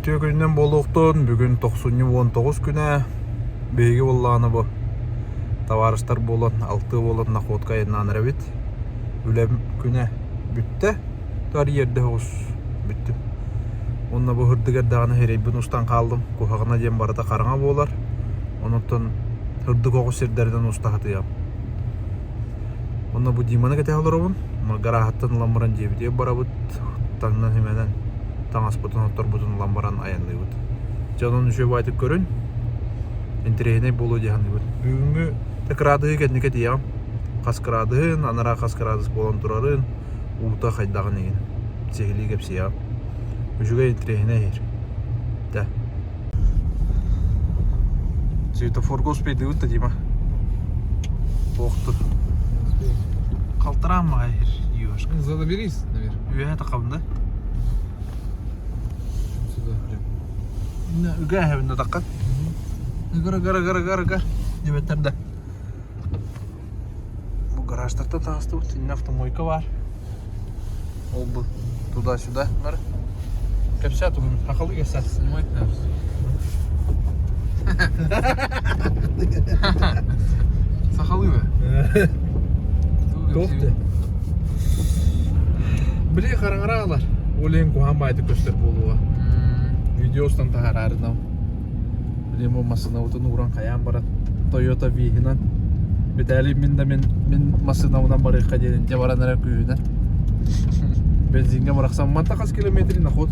Үтүө күнүнэн буолуохтун. Бүгүн тохсунньу 19 күнэ. Биһиги буоллаҕына бу табаарыстар буолан, алтыа буолан находка айаннаан эрэбит. Үлэм күнэ бүттэ. Арыйа эрдэ соҕус бүттүм. Уонна бу һырдык эрдэҕинэ сирэйбин устан хааллым. Куһаҕана диэн барыта хараҥа буолар. Онуттан һырдык оҕус сирдэринэн уста сатыам. Онно бу Диманы кэтэһэ олоробун. Гарааһыттан ылан баран дьиэбитигэр барабыт. Таҥнан-симэнэн таҥаспытын, отторбутун ылан баран айанныыбыт. Дьэ онон үчүгэй баайтык көрүн. Интэриэһинэй буолуо дии саныыбын. Бүгүҥҥү кыраадыһы кэнники этиэҕим. Хас кыраадыһын, анараа хас кыраадыс буолан турарын, уута хайдаҕын иһин сиһилии кэпсиэҕим. Үчүгэй интэриэһинэй иһир. Да. Светофорга успейдыбыт да Дима. Туохтур. Халтараан маҕай иһир Ну, Заберись наверх. Үөһэ тахабын да? Сюда прям. Үгэ эһэбин да таххан. Ыгыр ыгыр ыгыр ыгыр ыгыр диэбэттэр да. Бу гаражтартан таҕыстыбыт. Иннэ автомойка баар. Ол бу туда-сюда бары. Кэпсээ тугун, хахалы кэпсээ. Снимать надо. Сахалыы ба? Туох ты? Били хараҥараалар. Ол иһин куһаҕан баайдык көстөр буолуо. Видео устан таһаараарынам. Билим бу массыынабытын ууран хайаан баран Toyota V-һинэн Виталий мин да мин мин массыынабынан барыахха диэн дьэ баран эрэр күүһүнэн бензиҥҥэ бырахсан манта хас километрин охот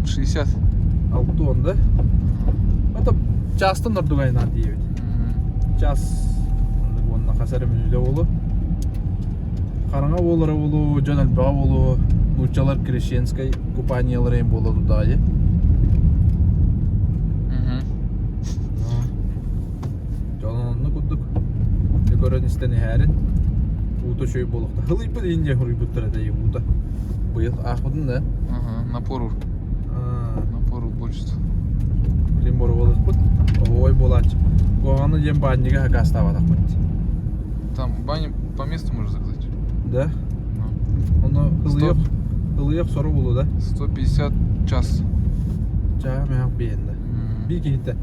60. Алты да? Это чаастан ордук айнаан тиийэбит. Час уонна хас эрэ мүнүүтэ буолуо. Хараҥа буолара буолуо, дьон элбэҕэ буолуо, нууччалар крещенскай купаниелара им буола турдаҕа дии. Дьон онно курдук көрөн истэн иһээрин уута үчүгэй буолуохта. Хылыйбыт иһин диэн хоруйбуттар этэ уута. Быйыл аахпытын да. Ага, напор напор больше. Билин боруобалыахпыт. Ой буолааччы. Куһаҕаны диэн баанньыга хакаастаабатахпыт. Там баня по месту можно заказать. Да? Ону ылыйах, ылыйах сору булу да? 150 час. Чаа мээх биэннэ. Би киһитэ.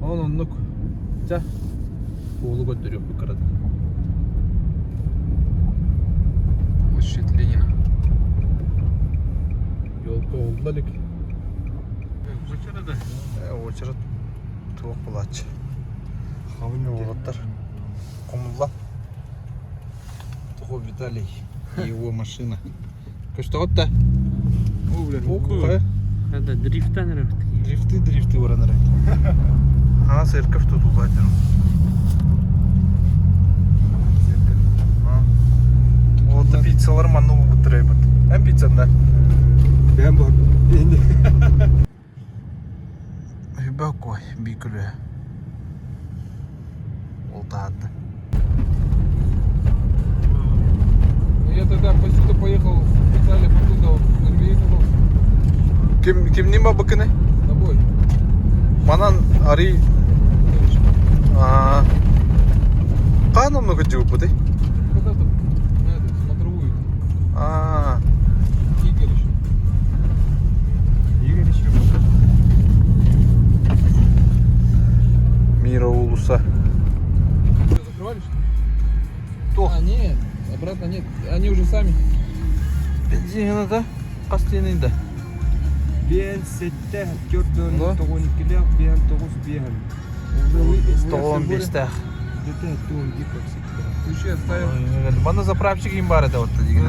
Ол оннук. Ча. Уолу көрдөрүөхпүт кыратык. Площадь Ленина. Елка олла илик. Очереда. Очерет туох булааччы. Уолаттар хомулла. Тухо Виталий и его машина. Көстөҕүт да? О, бля, О, Это дрифтан эрэ Дрифты, дрифты баран эрэ. Ана церковь тутулла дьон. Вот пиццалар манна угуттарайбыт. Эн пиццан да? Бэйэм бар. Үбэ кой бикүлү. Ол таһаарда. Я тогда посюда поехал, специально оттуда в Норвегию Ким кимнин бабыкыны? с тобой. Манан ари а хаан онно кыдьыбыппытый? Когда-то на эту смотровую. А Игорь еще. Игорь еще был. Мира уулусса. Что, закрывали что ли? Туох? А, нет, обратно нет. Они уже сами. Бензин да? Хас да? Биэн сэттэ, түөрт Да? тоҕун иккилээх, биэн тоҕус биэһэн. Тоҕон биэстээх. Где-то туон дип Ключи оставил. Манна заправщик им бар это вот дигин.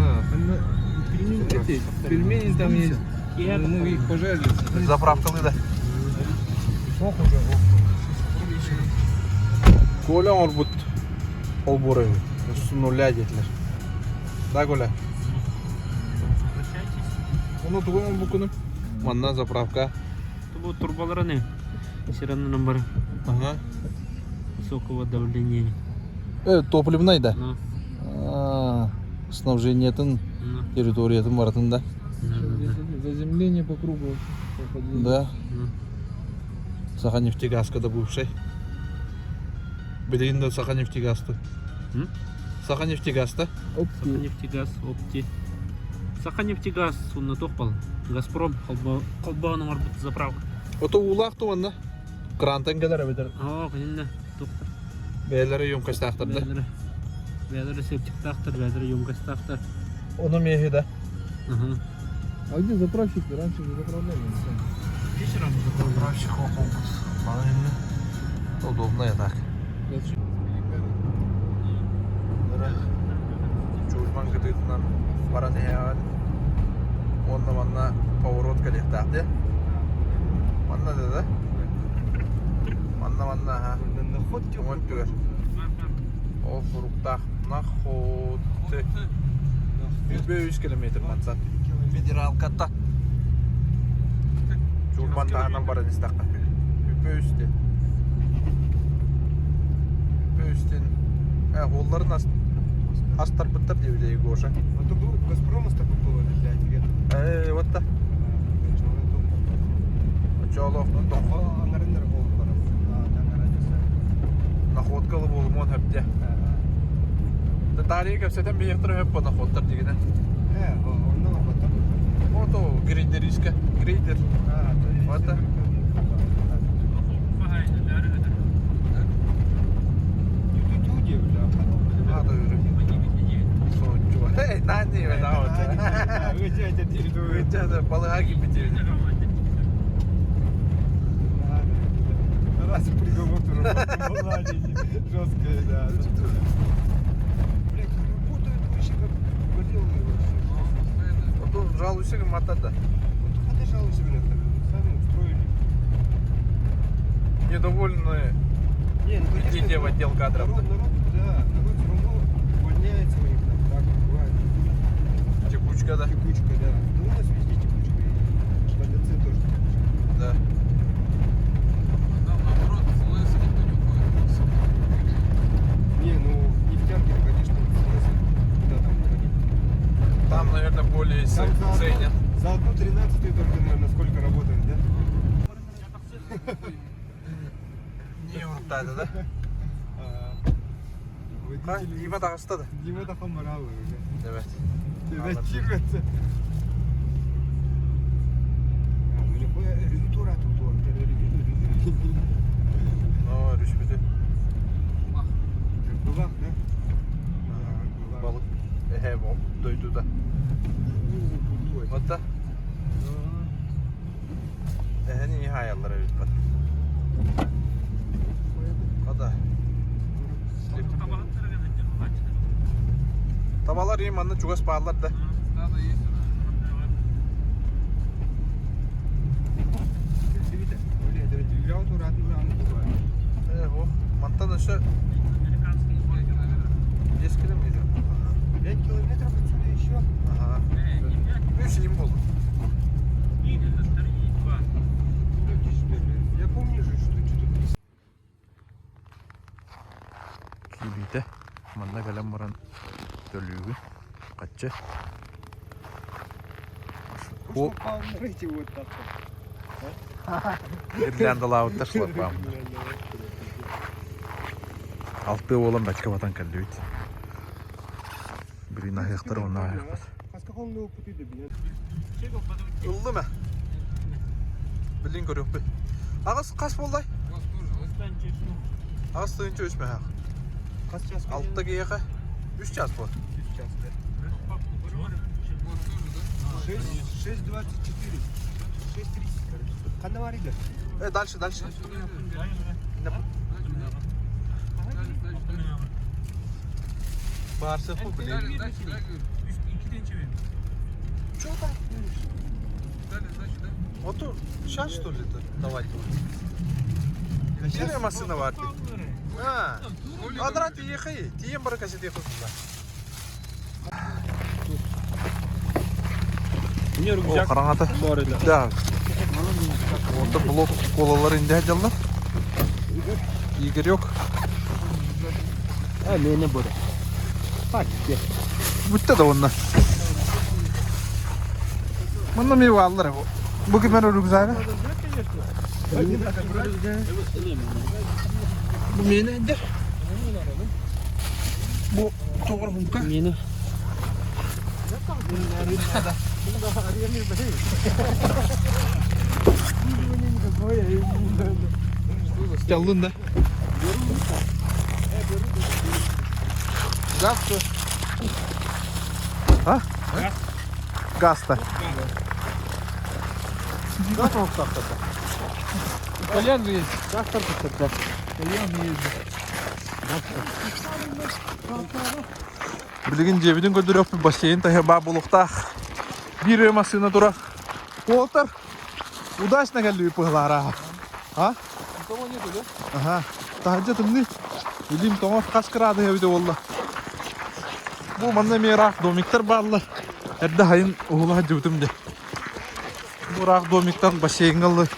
Пельмени, эти, пельмени там есть. Ну, мы их пожарили. Заправкалы да. Ох уже, ох. Коля оҥорбут олбуора үһү. С нуля диэтилэр. Да, Коля? Ону тугу оҥорбуккунуй? Манна заправка. Бу турбалараны все равно бар Ага. высокого давления. Э, топливный да? Ну, А, снабжениетын, ну, территориятын барытын да. да, да, да. Заземление по кругу вообще проходили. Да. Ну. Саханефтегазка да бывший. Билигин да Саханефтегазты. М? Саханефтегазта. Опти. Нефтегаз, опти. Саханефтегаз уонна туох буолла? Газпром холбоон оҥорбут заправка. Ото уулаах туонна. Крантан кэлэр эбэтэр. Оо, кининнэ туохтар. Бэйэлэрэ емкостаахтар да. Бэйэлэрэ бэйэлэрэ септиктаахтар, бэйэлэрэ емкостаахтар. Ону миэхи да. Ага. А где заправщик? Раньше же заправляли. Вечером заправляли. Заправщик Удобно я так. Чурман кытыытынан баран иһэҕин уонна манна поворот кэлиэхтээх дии. Манна да да? Манна манна аха. Уҥа өттүгэр. Ол суруктаах Находты. 103 километр мансат. Федералката. Чурман таһынан баран истэххэ. Үппэ үстен. Үппэ үстен. Э, уолларын астарбыттар диэбитэ Егоша. А то был Газпром с тобой было опять, верно? Э, вот та. Очоолоох находкалы буолумуон хөптө. Татария кэпсэтэн биһиэхтэр хөп находтар дигинэ. Ото грейдеришка, грейдер. Вот та. Раз приговор жесткая, да. Блять, работают вообще как горелые вообще. Вот жалуйся гыммата да. Вот хотя жалуйся, блядь, сами устроили. Недовольны Не, ну, конечно, идите в отдел кадров. Народ, народ, да, народ все равно увольняется у них там, так бывает. Текучка, да? Текучка, да. Да у нас везде текучка. И в АТЦ тоже текучка. Да. Там наоборот, с ЛС никто не уходит. Не, ну в нефтянке, конечно, в ЛС куда там уходить. Там, наверное, более Там за ценят. За одну тринадцатую только, наверное, сколько работает, да? Не уруктады, да? Водители... Дима таҕыста да. Дима Тахамаралы уже. Evet. Зачем это? А, ну нихуя, ревитура тут вот. Но рүспүтү. Кыргылах, да? Кыргылах. Балык. Эһэ дойдуда. Вот да. Эһэни не хаяллар эбит бат. Ада. Табалар им манна чугас бааллар да. Стадо есть уже. Э, о, мантан өссө 5 километр. 5 километров отсюда еще. Ага. Үс им болду. Я помню же, что что-то Киирбитэ. Манна кэлэн баран төлүүгүн. Хаччы. О. Эти вот так. Гирляндалаабыттар шлагбаум. Алтыы буолан бэккэ батан кэллибит. Билин аһыахтар уонна аһыахпыт. А с какого нового пути до меня? Ыллым ээ. Билин көрүөхпүт. Аҕыс хас буоллай? У вас тоже, да? Аҕыс тыһыынча үс мөһөөх. Хас час? Алта киһиэхэ үс час буол. Үс час, да. У вас тоже, да? 6.24. 6.30, короче. Ханна барыйда? Э, дальше, дальше. Дальше, дальше, дальше, дальше, дальше. Баарсык блин. Дальше, дальше, дальше. Чё там? Дальше, дальше, дальше. Вот тут сейчас что ли это давать будет? Первая машина бар. А, адрат ехай. Тием бар кассет ехай туда. Не О, хараҥата. Да. Вот блок колалар инде дьаллар. Игорек. А, не буду. Так, Бүттэ да онно. Манна ми бааллар. Бу ким эрэ рюкзага? Бу миэнэ дэр. Бу тоҕор хунка. Миэнэ. Яллын да. Газ что? А? Гаста. Кальян же есть. Кальян есть. Билигин дьиэбитин көрдөрүөхпүт бассейн таһа баар буолуохтаах. Биир эрэ массыына турар. Уолаттар, удачно кэллибит быһылаара. А? Никого нету, да? Аха. Таһырдьа тымныы. Илиим тоҥор хас кыраадыһа эбитэ буолла. Бу манна эмиэ ыраах домиктар бааллар. Эрдэ хайын уһула сылдьыбытым дьэ. Бу ыраах домиктан бассейҥҥа ыллы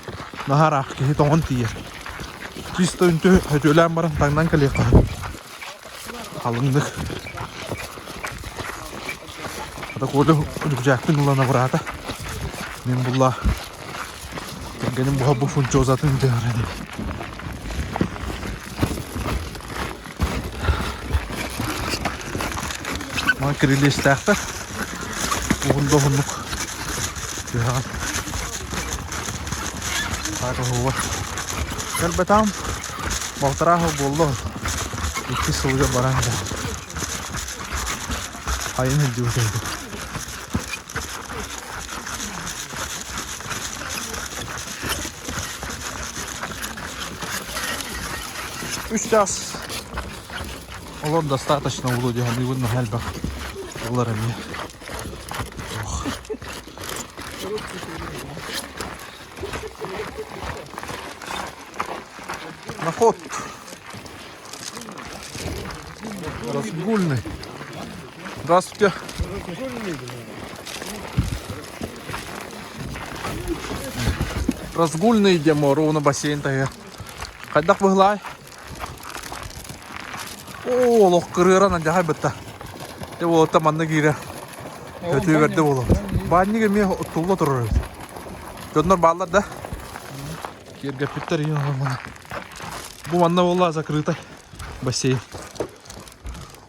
наһаа ыраах киһи тоҥон тиийэр. Чисто үнтү өтүөлээн баран таҥнан кэлиэххэ сөп. Халыҥнык. Ата Коля рюкзакпын ылан абыраата. Мин булла кэргэним буһа бу фунчозатын дьаһаран. Мана кирилиэстээхтэр. Уһун да уһуннук түһэҕин. Так оһуга. Кэлбэтам балтараа сыл буолла. Иккис сылыгар баран да. Айан илдьибит эбит. Үс час Олор достаточно буолуо дии саныыбын наһаа элбэх ылар эмиэ. Ох. Наход. Разгульный. Здравствуйте. Разгульный идем, ровно бассейн таһыгар. Хайдах быһылаай? Оо, олох кырыаран алдьархай бытта. Дьэ уолаттар манна киирэ өтүү бэрдэ буолуо. Баанньык эмиэ оттулла турар эбит. Дьоннор бааллар да? Киэргэппиттэр ийэ маны. Бу манна буолла закрытай бассейн.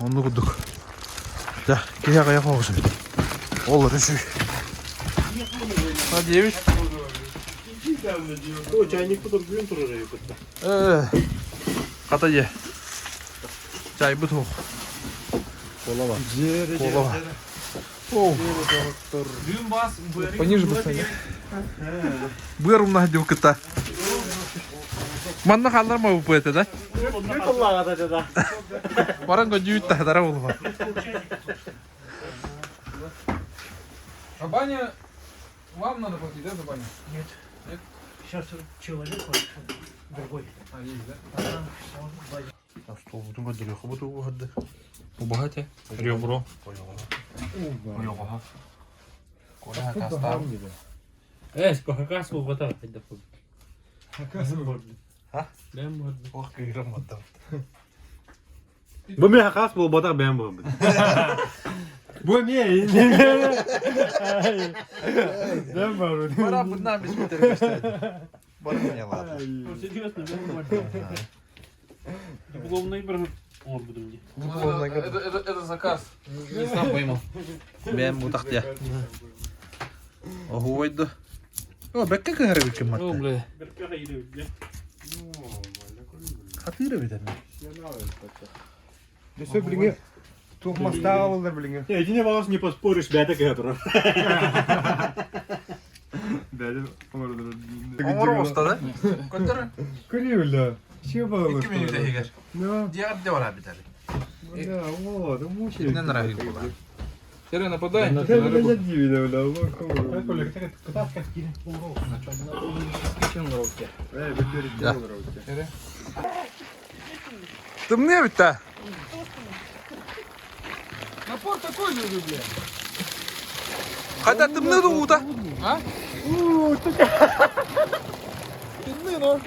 Онну курдук. Дьэ, киһи аҕыйах оҕус эбит. Ол өрүсүй. Надеюсь. Хата дьэ. Чайбыт суох. Колава. Колава. Пониже поставь. Быар умнаһа дьыл кытта. Манна хааллар ма бу да? Баран көдьүүт таһдара буолума. А баня... Вам надо платить, да, за баню? Нет. Нет? Сейчас человек вот другой. А, есть, да? А там он баня. Столбутун көдөрүөххэ бу тугу харды. Убаһа Ребро. Ойоҕоһо. Коля хакастаах. Эс, хакас буолбата хайдах Ха? Бэм буолбут. Ох кыырам маттам. Бу мин хакас буолбатах бэйэм буолбут. Бу эмиэ Бэйэм буолбут. Бара бытна бис битербестер. Бара меня ладно. Серьезно, бэм буолбут. Дипломный бір оҥорбутум дии. Ну, это заказ. Не сам поймал. Бэм бутахтя. Оһуойду. О, бэккэ кыһар эбиккин О, матта. бля. Хатыыр эбит эмэ. Все, блин, тух моста олар, блин. Эдине балас не поспоришь, бэйэтэ кыһа турар. Оҥоро оста да? Көтөр. Кривля. Че было? Икки минут иһигэр. Да, Дьиэҕэр де барар битали. да, вот, мучает. Итинэн нарахил була. Серый, нападай. Да, На рыбу. Да. Тымныы эбит да. Напор такой же, бля. Хайда тымныы уута. А? Тымныы, но.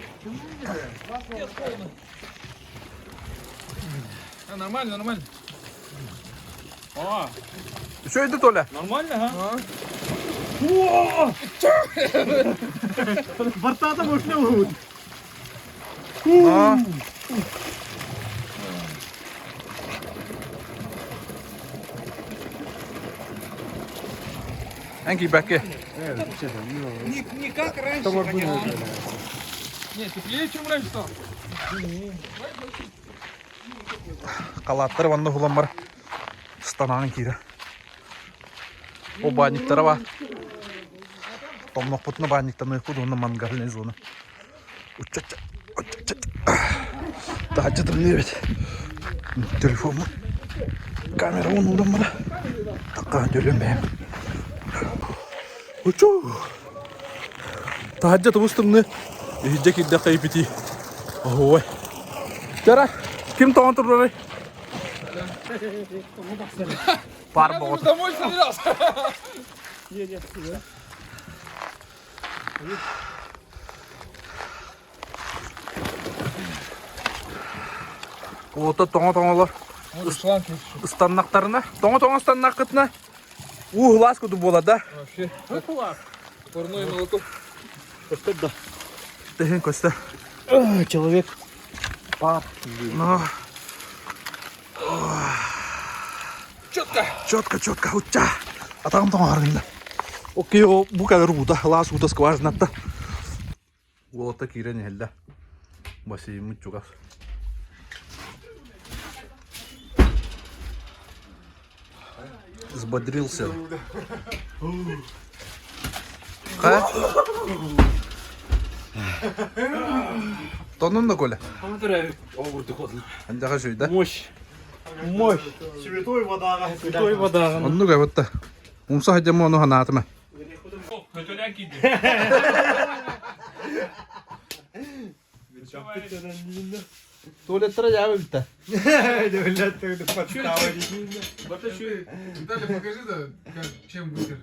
А, нормально, нормально. А, Үчүгэй Толя. нормально, а? Бартата можно угут. А. Эн киирбэккэ. Не, не как раньше, конечно. Не, теплее, чем раньше стало. Халааттар манна уһулан станаан киирэ. О баанньыктара бар. Томнохпутуна баанньыктаныахпыт уонна мангальная зона. Уччачча, уччачча. Таһырдьа тымныы эбит. Телефоммун камера уунуулан бара. Таккаан төлүөм бэйэм. Учуу! Таһырдьа тубус тымныы. Иһирдьэ киирдэххэ ипитии. Оһуой. Чара, ким тоҕон турарый? Пар Я боҕото. домой собирался. Уота тоҥо-тоҥолор Может, шланг есть еще. ыстаннахтарына, тоҥо-тоҥо ыстаннаххытына, уу һылаас курдук буолар да. Вообще. Парное молоко. Да. Тэһин көстө. Человек пар. Ну, Четко. четко, четко, уча. Атаҕым тоҥоһаргында. Окей, бу кэлэр уута, һылаас уута скважинатта. Уолатта киирэн иһэллэ. Бассейммыт чугас. Взбодрился. Ха? Тонун да Коля? Андаха да? Мощь. Мощь. Святой вода. Святой вода. Оннук эбитта. Умса хадьамма ону ханаатыма. Туалеттара дьаабы бүтэ. Виталий, покажи, да, как, чем вытер.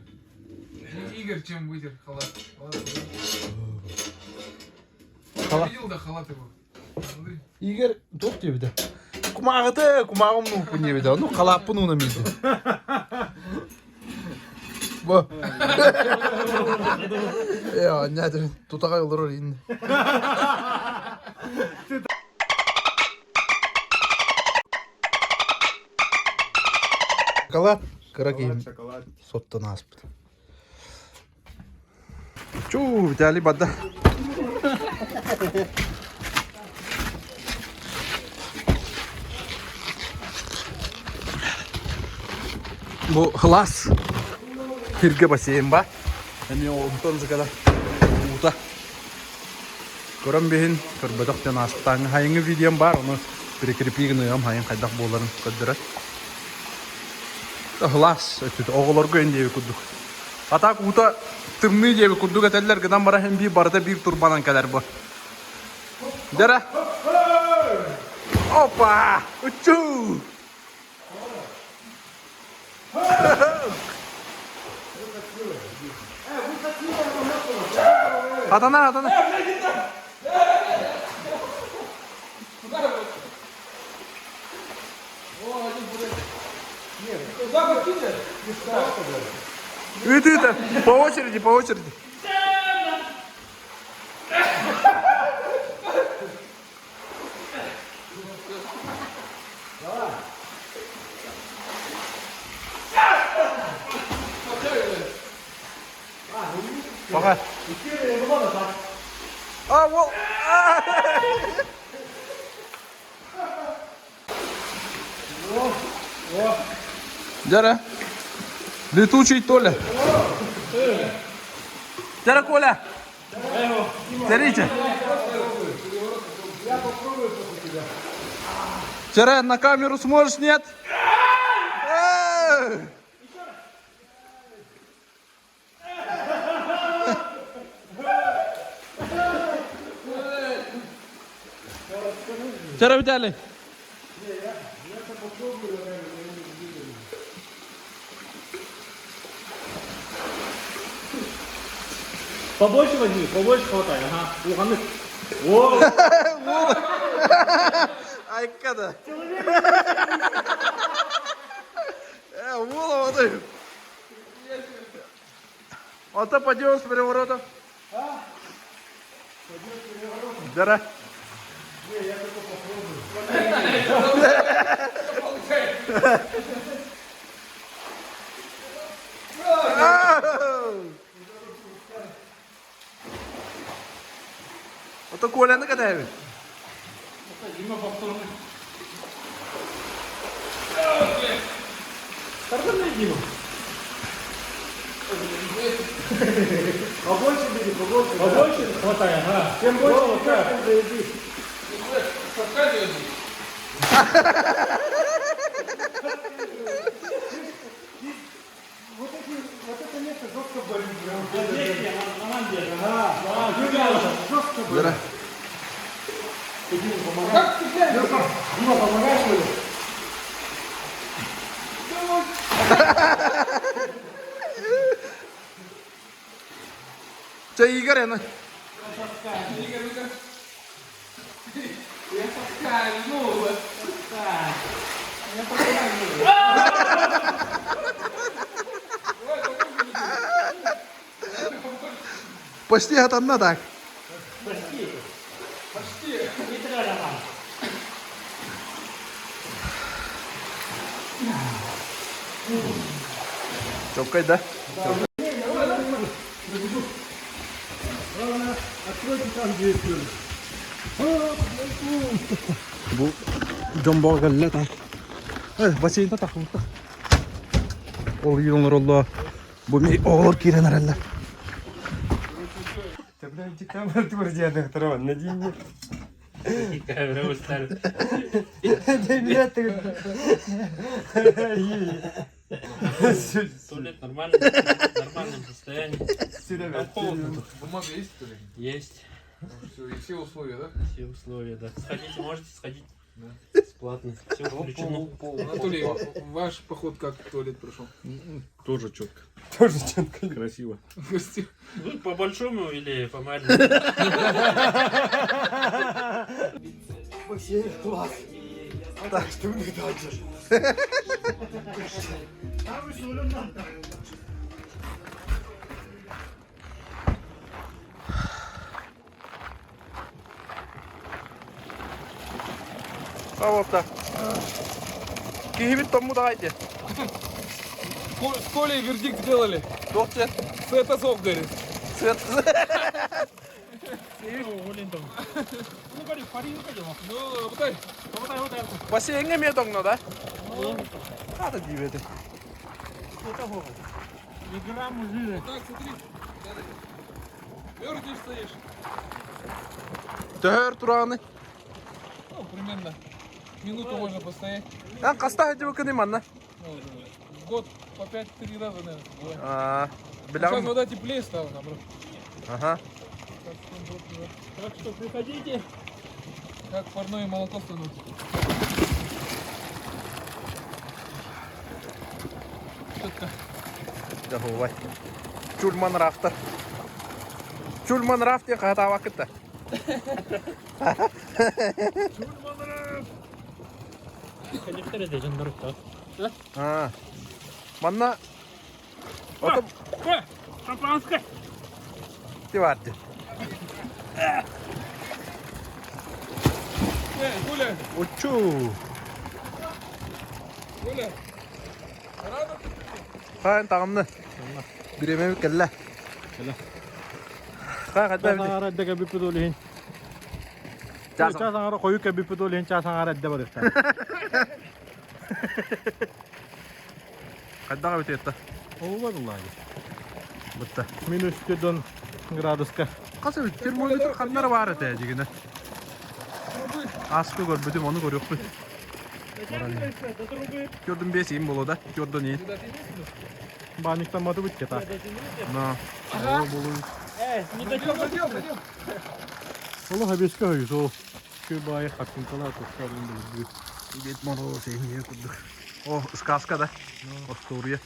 И Игорь чем вытер халат. Халат. Халат. Видел, да, халат его? Смотри. Игорь туох диэбитэ? Кумааҕыты, кумааҕым нууппун диэбитэ. Ну, халааппын ууна миирдэ. Бу. Э, анньаатын тутаҕай олорор иин. Шоколад кыра киһим Шоколад. соттон ааспыт. Чуу, Виталий бадда. Бу хылаас сиргэ бассейн ба. Эмиэ онтон зыкада уута. Көрөн биһин көрбөтөх диэн ааспытааҥҥы хайыҥҥы видеом баар, ону прикрепи гыныам хайын хайдах буоларын көрдөрөр. Ыһылаас өттүтэ оҕолорго эн диэби курдук. А так уута тымныы диэби курдук этэллэр гынан баран иһин биир барыта биир турбанан кэлэр бу. Дьара. Опа! Учу! Атана, атана. Ыт, ыт, по очереди, по очереди. Пока. А, вот. Дьара. Летучий Толя. Дьара Коля. Смотрите. Вчера на камеру сможешь, нет? Вчера Виталий. Побольше возьми, побольше хватай. Ага. Улаханнык. О, Айкада. Э, уола воды. Ото подъем с переворотом. Дара. Ото Коляны кэтэһэбит. Дима повторный. Нормально, Дима? Побольше бери, побольше. Побольше хватай, ага. Чем больше идешь, тем заебись. Вот, эти, вот это место жестко болит. прям. Жестко болит. Ты, Дима, помогай. Дима, помогай, что ли? Чэ, Игорь, аны. Почти хатанна так. Чоккай да? Откройте там дверь, что ли. Бу дьон кэллэ так. Бассейнта тахмытта. Ол иин олоролло. Бу ми оҕолор киирэн эрэллэр. Да, блядь, декабрь твердый, второго, на день. Камера устали. Да, блядь, ты... Туалет нормальный, в нормальном состоянии. Сюда, Холодно тут. Бумага есть, что ли? Есть Все, и все условия, да? все условия, да. Сходите, можете сходить. Бесплатно. Все включено. Анатолий, ваш поход как в туалет прошел? Тоже четко. Тоже четко. Красиво. Гости. Вы по большому или по маленькому? Бассейн класс. Так, что мы дальше? Авопта. Киһибит томму даҕай С Колей вердикт сделали. Туох Света зов, говорит. Свет. Ну, работай. Бассейҥҥэ эмиэ тоҥно да? Хата диибэти. Так, смотри. Мерзнешь, стоишь. Төһөр турааны. Ну, примерно. Минуту можно постоять. Эн хаста сылдьыбыккыный манна? Ну, в год по 5-3 раза, наверное, бывает. Аа, Сейчас билэҕин. вода теплее стала, наоборот. Ага. Так что, вот, Так что приходите. Как парное молоко становится. Четко. Дьэ, Чульман рафтар. Чульман рафт диэн хаһытаабаккыт да. Аа. Манна Ото Шампанское. ти бар дии. Эй, Гуля, Учу. Гуля. Рада? Хаан таҕынны. Бириэмэбит кэллэ. Кэллэ. Хаа хайдах эбитий? Чаас аҥара кэлбиппит ол иһин. Чаас Чаас аҥара хойут кэлбиппит ол иһин чаас аҥара эрдэ барыахтаах. Хайдах эбитий это? Ол буоллаҕа. Бытта. Минус 4 градуска. Хас эбит термометр ханна эрэ баар этэ дьигинэ. Ааска көрбүтүм, ону көрүөхпүт. Көрдүм бес иин буолуо да? Көрдөн иин. Баанньыктамматыбыт кета. На. О, буолуй. Задел, задел, задел. Олох эбиэскэ өйүс ол. Кү баайы хартыҥкалаа тустарын билбит. Дед Мороз иһин курдук. О, сказка да? Остуоруйа.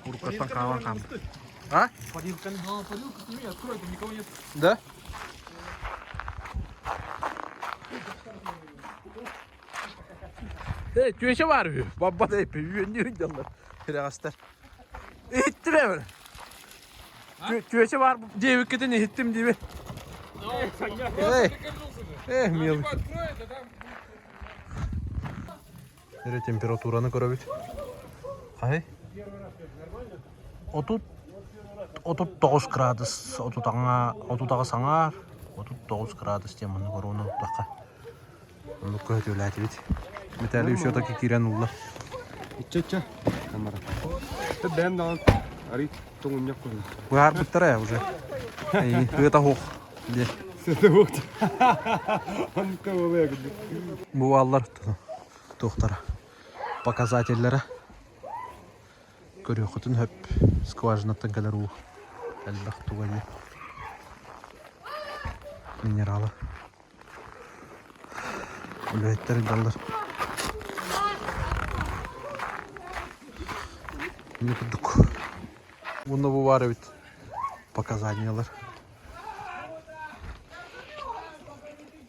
Уруккаттан хаалан хаалбыт. А? Парилка. Ну, парилку сними, открой, там никого нет. Да? Э, түөшэ бар үһү. Бабба да үөннүү дьаллар. Тирэҕэстэр. Иһиттим эбэр. Түөшэ бар диэбиккитин иһиттим диэби. Эй, эй, милый. Типа откроет, а там Эрэ температураны көрөбүт. Хай. 30 39 градус, 30 аҥаар, 30 аҕыс аҥаар. 39 градус диэн маннык оруона уктахха оннук көһөтүөлээтибит. Виталий все-таки киирэн ылла. Иччэ-иччэ. Камара. Бэм даҕан арый тоҥунньах курдук. Быһаарбыттара уже. Тыата суох диye. Сыта суох. Оннукка буолуо курдук. Бу бааллар туохтара показателлэрэ. Көрүөххүтүн сөп скважинаттан кэлэр уу элбэх туга диye. Минералы. Үлэһиттэр ыйдаллар. Ини курдук. Уонна бу баар эбит показаниялар.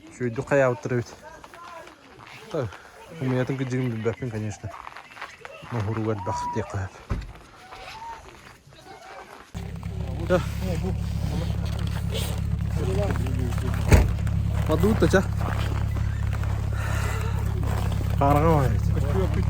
Үчүгэйдик хайаабыттар эбит. Умуйатын кыдьыгын билбэппин, конечно. Ноһуруга элбэх диэххэ сөп. Подуут ча. Хараҕа баар эбит.